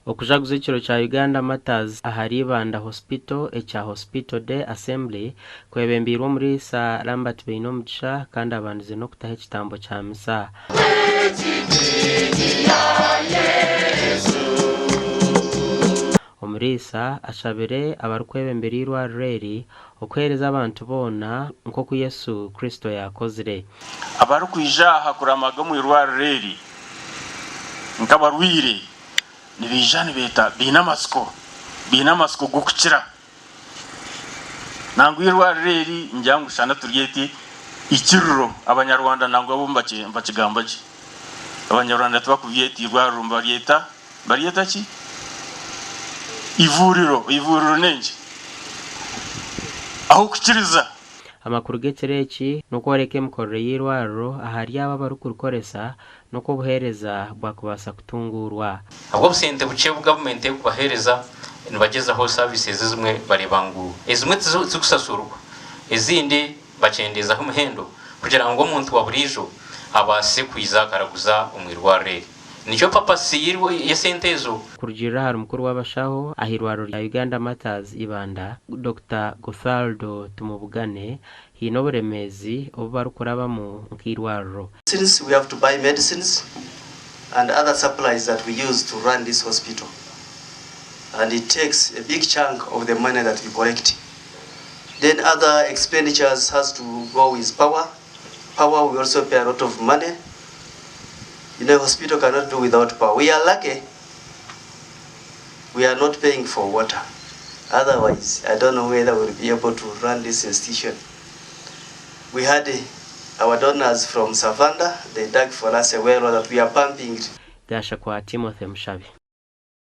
Okujaguza ekiro kya Uganda Martyrs ahari Ibanda Hospital ekya Hospital Day Assembly kwebembeirwe Omuriisa Lambert Bainomugisha kandi abandize n'okutaho ekitambo kya misa. Omuriisa ashabire abarikwebembera eirwariro eri okuheereza abantu boona nk'oku Yesu Kristo yaakozire. Abarikwija aha kuramaga omu irwariro eri nk'abarwaire nibaija nibeeta baine amatsiko, baine amatsiko g'okukira. Nangwa eirwariro eri ningira ngu shana turyete ikiriro, Abanyarwanda nangwa bo nibakigamba gye. Abanyarwanda tibakuryeta irwariro nibaryeta, nibaryeta ki? Ivuriro, ivuriro n'enki? Ah'okukiriza. Amakuru g'ekiro eki n'okworeka emikorere y'eirwariro ahari abo abarikurikoresa n'oku obuheereza bwakubaasa kutunguurwa. Ahabw'obusente bukye obu gavumenti erikubaheereza, nibagyezaho services ezimwe bareeba ngu ezimwe tizikusasurwa, ezindi bakyendeezaho omuhendo kugira ngu omuntu wa buriijo abaase kwija akaraguza omu irwariro eri. Nikyo purpose y'esente ezo. Kurugiirira ahari mukuru w'abashaho ah'eirwariro rya Uganda Martyrs Ibanda, Dokita Gothaldo Tumubugane, haine oburemeezi obu barikurabamu nk'eirwariro. Since we have to buy medicines and other supplies that we use to run this hospital and it takes a big chunk of the money that we collect. Then other expenditures has to go with power. Power we also pay a lot of money. You know, hospital cannot do without power. We are lucky we are not paying for water. Otherwise, I don't know whether we'll be able to run this institution. We had our donors from Savanda, they dug for us a well that we are pumping. Gashakwa Timothy Mushabe.